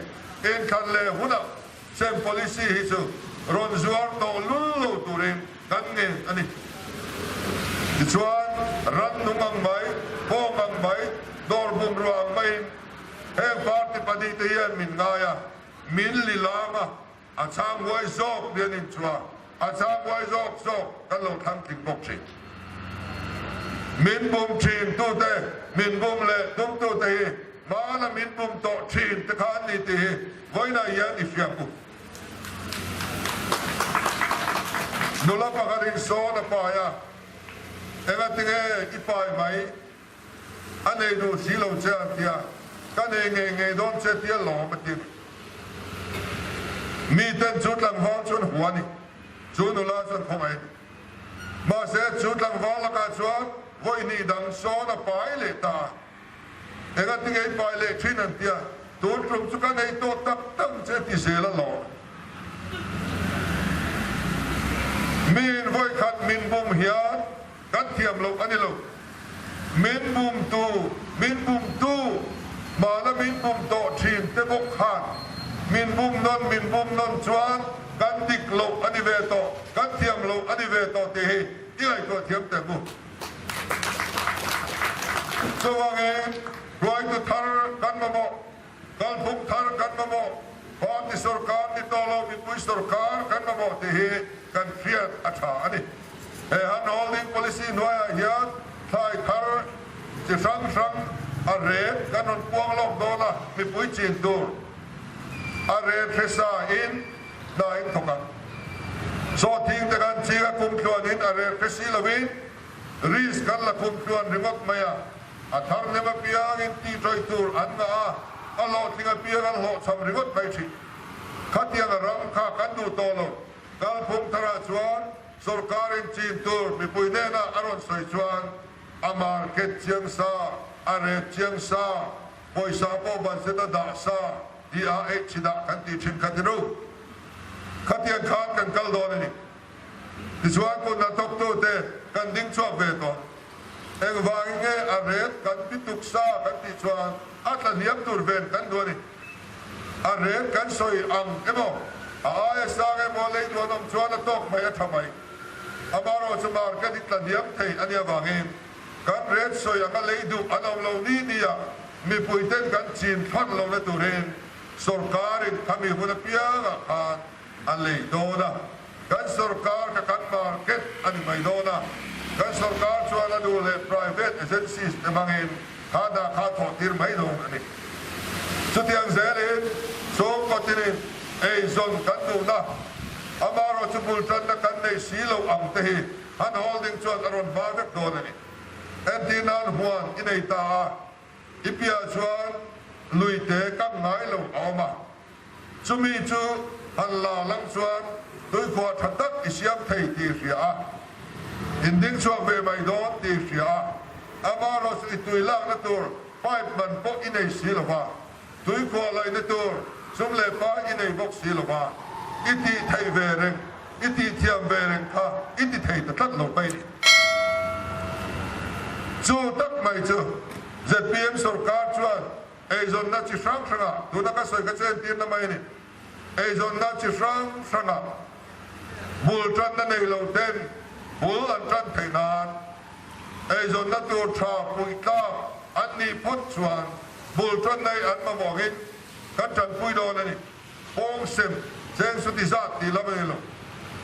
inthlan leh hunah sem policy hi chu rawn zuar tawh lul lo turin kan ngen a ni. Tichuan, ran nung ang mai, bawng ang mai, dawr bungrua ang maiin heng party pahnihte hian min ngai a, min lilam a, A chhang huai zawk lian in chua a chhang huai zawk zawk kan lo thlang tling bawk thin. Min bum thin tute, min bum leh tum tute hi hmana min bum tawh thin te kha an ni tih hi vawiinah hian i hria ang u. Nula pakhat in sawn a pai a, engatinge i pai mai? A nei duh si lo che a tia, ka nei ngei ngei dawn che tia lawm a ti a ni. Miten chu tlangval chuan hua a ni, chu nula chuan khawngaih a ni. Mahse chu tlangval lakah chuan vawi hnih dang sawn a pai leh ta a. Engati ngei pai leh thin an tia, tun tum chu ka nei tawh tak tak che ti zel a lawm. Miin vawi khat min bum hian Kan thiam loh a ni lo. Min bumtu, min bumtu, hmana min bum tawh thin te bawk khan min bum nawn, min bum nawn chuan kan dik loh a ni ve tawh, kan thiam loh a ni ve tawh tih hi i ngaihtuah thiam teh mu. Chuvangin hruaitu thar kan mamawh. Kalphung thar kan mamawh, party sorkar ni tawh lo mipui sorkar kan mamawh tih hi kan hriat a tha a ni. He hand holding policy hnuaiah hian thlai thar chi hrang hrang a ret kan rawn puang lawk dawn a, mipui chin tur a ret hresa in hna in thawk ang. Sawhthing te kan ching a kum tluanin a ret hre si lovin risk kan la kum tluan ringawt mai a. A thar nem apiangin tih ṭawih tur an ngah a, a hlawhtling apiang an hlawhchham ringawt mai ṭhin. Khatiang a ram kha kan duh tawh lo. Kalphung tharah chuan sorkarin chin tur mipui hnenah a rawn sawi chuan a market chiang sa, a rate chiang sa, pawisa pawh budget a dah sa tih a eih chinah kan tih thin kha ti ru. Khatiang khan kan kal dawn a ni. Tichuan kut hnathawktute kan ding chhuak ve tawh. Engvangin nge a rate kan ti tuk sa kan tih chuan a tla hniam tur ven kan duh a ni. A rate kan sawi ang emaw, a aia sang emaw lei duh an awm chuan a tawk mai a tha mai. Amaherawhchu market hi tla hniam thei a nih avangin kan rate sawi anga lei duh an awm lo ni nia mipuiten kan chin thlawt lohna turin sawrkarin khami hun apiangah khan a lei dawn a, kan sawrkar kha kan market a ni mai dawn a, kan sawrkar chuan a duh leh private agencies te hmangin kha dah kha thawh tir mai dawn a ni. Chutiang zelin chhungkaw tinin eizawn kan duhna, amaherawhchu bul tanna kan nei si lo ang te hi han holding chuan a rawn hma vek dawn a ni. Entir nan huan i nei ta a, i piah chuan lui te kam ngai lo a awm a. Chumi chu han la lang chuan tuikhuah tha tak i siam thei tih hria a, in ding chhuak ve mai dawn tih hria a, amaherawh chu i tui lakna tur pipe man pawh i nei si lo va, tuikhuah laihna tur sum leh pai i nei bawk si lo va, i tih theih ve reng, i tih thiam ve reng kha i ti thei ta tlat lo mai ni. Chu tak mai chu zpm sorkar chuan Eizawnna chi hrang hrangah, tuna ka sawi kha chu entirna mai a ni, eizawnna chi hrang hrangah bul tanna nei lo ten bul an tan theih nan eizawnna tur tha puih tlak an nih phawt chuan bul tan nei an mamawhin kan tanpui dawn a ni. Pawng sem cheng chu ti zat tih lam a ni lo.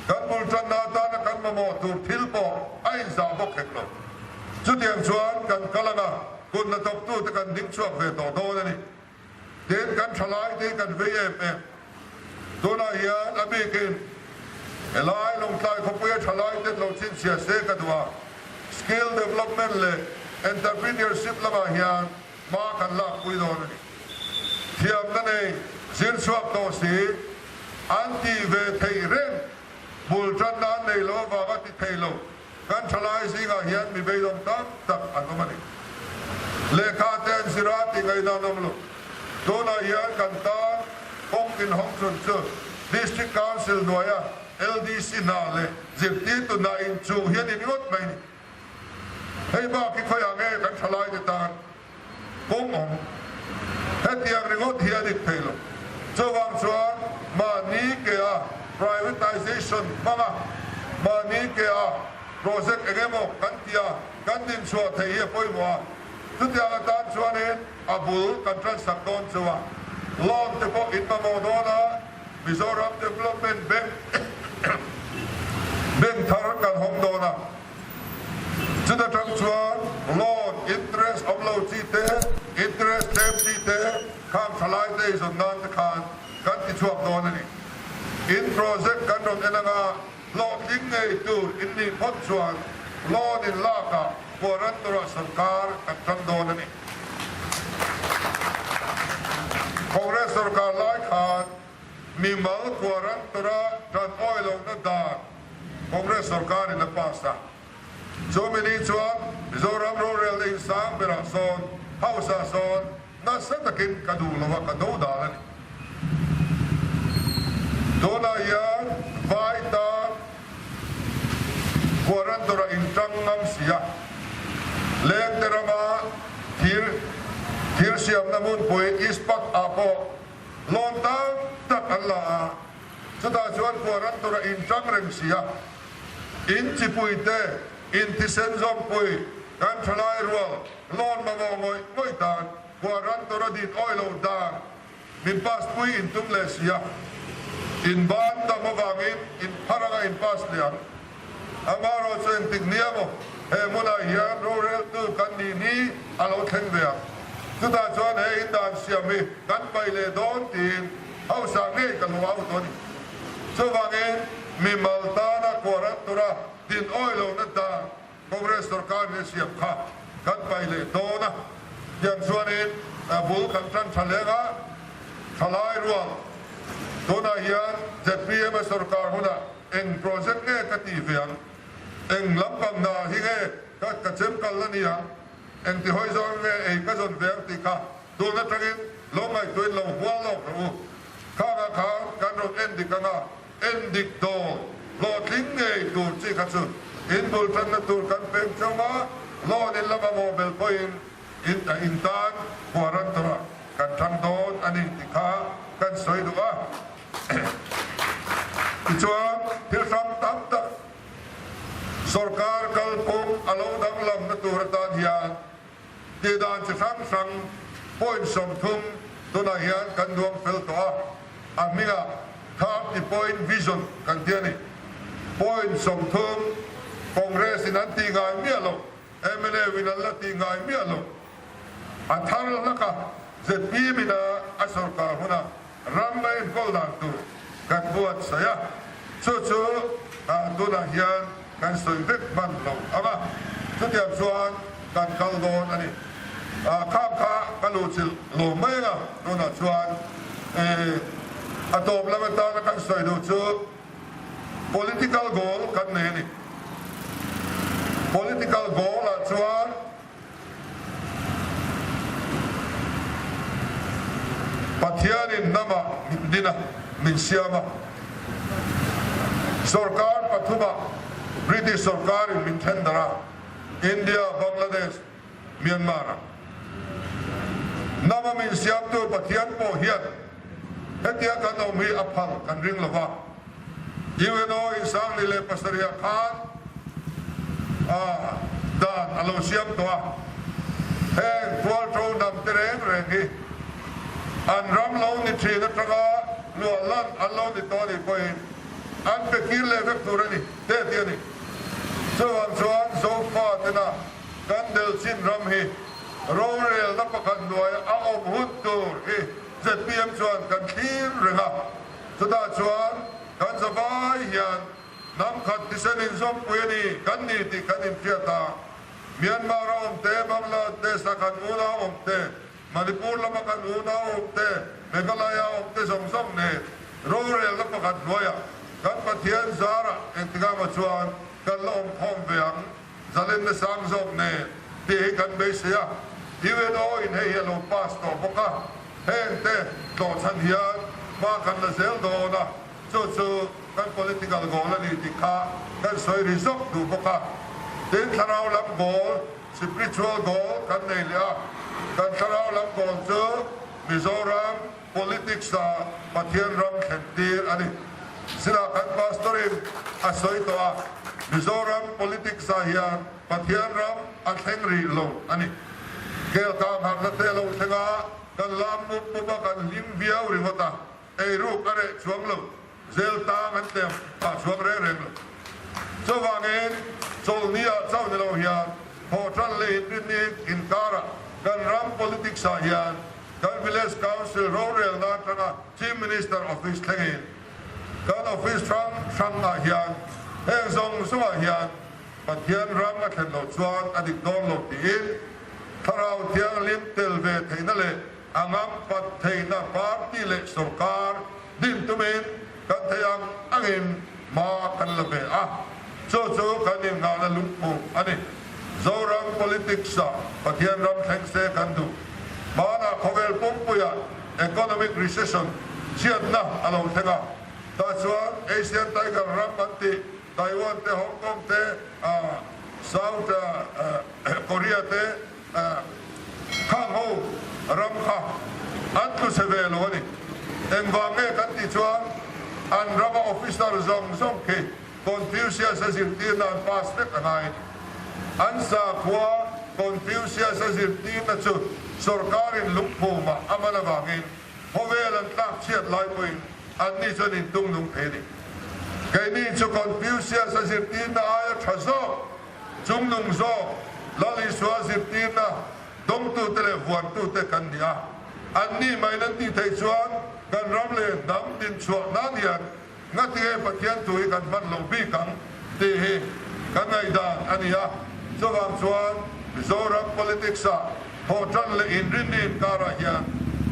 Kan bul tanna atana kan mamawh tur thil pawh a inzah bawk hek lo. Chutiang chuan kan kal anga kut hnathawktute kan ding chhuak ve tawh dawn a ni. Tin, kan thalai te hi kan vei em em. Tunah hian a bikin helai Lawngtlai khawpuia thalai te lo chhinchhiah se ka duh a, skill development leh entrepreneurship lamah hian hma kan lakpui dawn a ni. Thiamna nei zir chhuak tawh si, an tih ve theih reng bul tanna an nei lo avanga ti thei lo kan thalai zingah hian mi beidawng tam tak an awm a ni. Lehkha te an zir a tih ngaihna an awm lo. Tunah hian kan tan kawng inhawng chun chu District Council hnuaia LDC hna leh zirtirtu hna inchuh hi a ni ringawt mai a ni. Hei bak hi khawiah nge kan thalaite tan kawng awm? Hetiang ringawt hi a dik thei lo. Chuvang chuan mahni ke a privatization hmanga mahni ke a project eng emaw kan tia kan dinchhuah theih hi a pawimawh a. Chutiang atan chuanin a bul kan transak dawn chu a. Loan te pawh in mamawh dawn a, Mizoram Development Bank bank thar kan hawng dawn a. Chuta tang chuan loan interest awm lo chi te, interest tlem chi te khang thalai te eizawn nan te khan kan ti chhuak dawn a ni. In project kan rawn en anga hlawhtling ngei tur in nih phawt chuan loan in lak ah guarantor ah sorkar kan tang dawn a ni. Congress sorkar lai khan mimal guarantor a tan awi lohna dan Congress sorkar in a pass a. Chumi ni chuan Mizoram rorelna in sang berah sawn House ah sawn nasa takin ka duh lo a, ka do dan a ni. Tunah hian vai tan guarantor a intang ngam si a, Lengte rama thir thir siamna hmunpui Ispat ah pawh loan tam tak an la a, Chutah chuan guarantor a intang reng si a, in chipui te, in thisen zawmpui, kan thalai rual, loan mamawh ngawih ngawih dan, guarantor a din awi loh dan, min pass pui in tum leh si a, in ban tam avangin in phar anga in pass leh ang. Amaherawh chu engtik nia maw he hmunah hian roreltu kan nih ni a lo thleng ve ang. Chutah chuan he in dan siam hi kan paih leh dawn tiin hausa ngei ka lo au tawh a ni. Chuvangin mimal tana kuaran tura din awi lohna dan Congress sorkar nih siam kha kan paih leh dawn a. Tiang chuanin bul kan tan tha leng a, thalai rual. Tunah hian zpm a sorkar hunah eng project nge ka tih ve ang? Eng lampang hna hi nge ka ka chem kal a ni ang? Eng ti hawi zawng nge ei ka zawn ve ang tih kha tun atangin lo ngaihtuahin lo hual lawk rawh u. Khangah khan kan rawn en dik anga en dik dawn hlawhtling ngei tur chi kha chu in bul tanna tur kan peng chauh a, loan in la mamawh bel pawhin in in tan huaran tura kan thang dawn a ni tih kha kan sawi duh a. Tichuan thil hrang tam tak sorkar kalphung a lo danglamna tur atan hian Tih dan chi hrang hrang point 30 tunah hian kan duang fel tawh a, a hmingah 30 point vision kan ti a ni. Point 30 Congress in an tih ngai miah lo, mla in an la tih ngai miah lo. A thar hlaka zpm in a a sorkar huna ram a enkawl dan tur kan buatsaih a, chu chu tunah hian kan sawi vek hman lo ang a, chutiang chuan kan kal dawn a ni. Khang kha ka luhchilh lo mai ang a, tunah chuan a tawp lam atana kan sawi duh chu political goal kan nei a ni. Political goal ah chuan Pathianin hnamah min din a, min siam a. Sorkar pathumah British sorkarin min then darh a, India, Bangladesh, Myanmar-ah. Hnama min siamtu Pathian pawh hian hetia kan awm hi a phal kan ring lo va. UNO in 2007 ah khan dan a lo siam tawh a, heng tualtho hnam te reng reng hi an ram lo ni thin atanga luah lan an lo ni tawh a nih pawhin an pe kir leh vek tur a ni te a ti a ni. Chuvang chuan Zofa tena kan Delchin ram hi rorelna pakhat hnuaia a awm hun tur hi zpm chuan kan thlir reng a. Chutah chuan kan zavai hian hnam khat thisen inzawmpui a ni kan ni tih kan inhriat a. Myanmar a awm te, Bangladesh a kan unau awm te, Manipur lama kan unau awm te, Meghalaya awm te zawng zawng nen rorelna pakhat hnuaiah kan Pathian zarah engtikah maw chuan kan la awm khawm ve ang, zalenna sang zawk nen tih hi kan beisei a. UNO in hei hi a lo pass tawh bawk a. Heng te tlawhchhan hian hma kan la zel dawn a, chu chu kan political goal a ni tih kha kan sawi ri zawk duh bawk a. Tin, thlarau lam goal, spiritual goal, kan nei leh a, kan thlarau lam goal chu Mizoram politics ah Pathian ram thlen tir a ni. Zirah kan pastor in a sawi tawh a, Mizoram politics ah hian Pathian ram a thleng rih lo a ni. Kel kang harhna te a lo thleng a, kan lam mup mup a, kan hlim viau ringawt a, eiruk a reh chuang lo, zel tang an tlem phah chuang reng reng lo. Chuvangin chawlhni ah chauh ni lo hian thawhtan leh inrinni inkarah kan ram politics ah hian kan Village Council rorelna atanga Chief Minister Office thlengin kan office hrang hrang ah hian heng zawng zawng ah hian Pathian ram a thlen loh chuan a dik dawn lo tiin Thlarau Thianghlim tel ve theihna leh a ngampat theihna party leh sorkar din tumin kan theih ang angin hma kan la ve a, chu chu kan innghahna lungpum a ni. Zoram politics-ah Pathian ram thleng se kan duh. Hmanah khawvel pumpuiah economic recession chhiatna a lo thleng a, tah chuan Asian Tiger ram an tih Taiwan te, Hong Kong te, South Korea te khang ho ram kha an tlu chhe ve lo a ni. Engvang nge kan tih chuan an rama officer zawng zawng khi Confucius-a zirtirna an pass vek a ngai a ni. An sakhua Confucius-a zirtirna chu sorkarin lungphumah a man avangin Khawvel an tlak chhiat lai pawhin anni chuan intung nung thei a ni. Keini chu Confucius a zirtirna aia tha zawk, chungnung zawk, Lal Isua zirtirna dawngtute leh vuantute kan ni a. Anni maiin an tih theih chuan kan ram leh hnam dinchhuah nan hian Ngatinge Pathian thu hi kan hman lo bik ang tih hi ka ngaihdan a ni a, chuvang chuan Mizoram politics ah thawhtan leh inrinni inkarah hian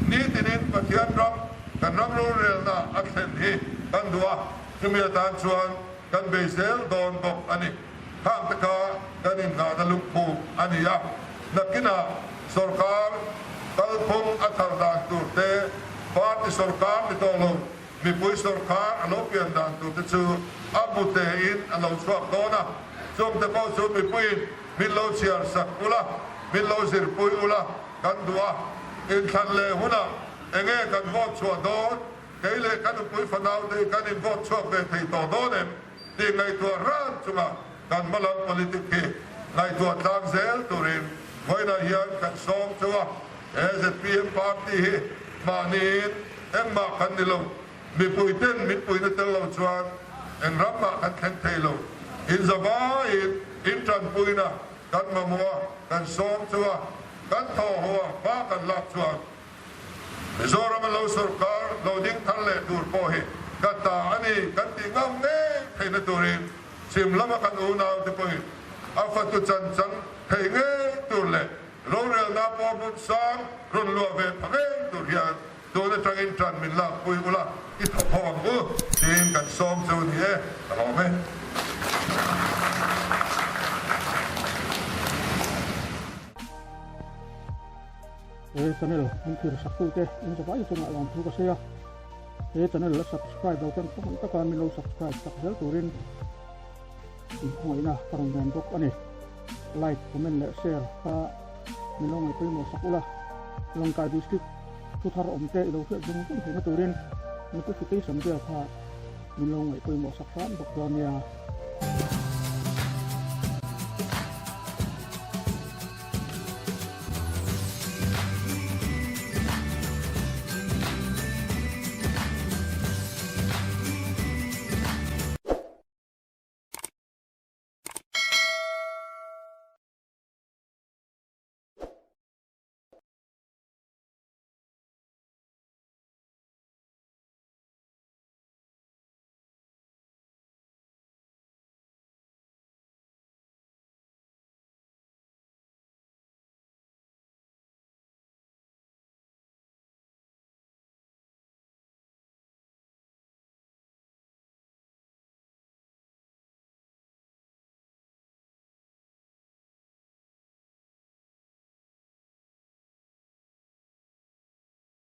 nitinin Pathian ram. kan ram rorelna a thlen hi kan duh a, chumi atan chuan kan bei zel dawn bawk a ni. Khang te kha kan innghahna lungphum a ni a, nakinah sorkar kalphung a thar dan tur te, party sorkar ni tawh lo, mipui sorkar a lo pian dan tur te chu a bu tein a lo chhuak dawn a, chung te pawh chu mipuiin min lo chhiar sak ula, min lo zirpui ula kan duh a, inthlan leh hunah enge kan vote chhuah dawn, kei leh ka nupui fanau te hi kan in vote chhuak ve thei tawh dawn em tih ngaihtuah ran chunga kan hmalam politic hi ngaihtuah tlang zel turin vawiinah hian kan sawm chu a, he zpm party hi mahniin engmah kan ni lo, mipui ten min puina tel lo chuan eng ram mah kan thleng thei lo, inzavaiin in tanpuina kan mamawh a, kan sawm chu a, kan thawhhaw a, hma kan lak chuan Mizoram a lo sorkar lo ding thar leh tur pawh hi ka ta a ni kan tih ngam ngei theihna turin chhim lama kan unaute pawhin a fatu chan chang thei ngei tur leh rorelna pawh hmun sang rawn luah ve pha ngei tur hian tun atangin tan min lakpui ula i thawk ho ang u tiin kan sawm chu ni e, ka lawm e. He channel min thlir sak tute in zavai chungah lawmthu ka sawi a, he channel la subscribe lo ten khawngaih taka min lo subscribe sak zel turin in khawngaihna ka rawn dawn bawk a ni. Like, comment leh share kha min lo ngaihpawimawh sak ula, Lawngtlai District thu thar awm te i lo hriat zung zung theihna turin notification bell kha min lo ngaihpawimawh sak hram bawk dawn nia.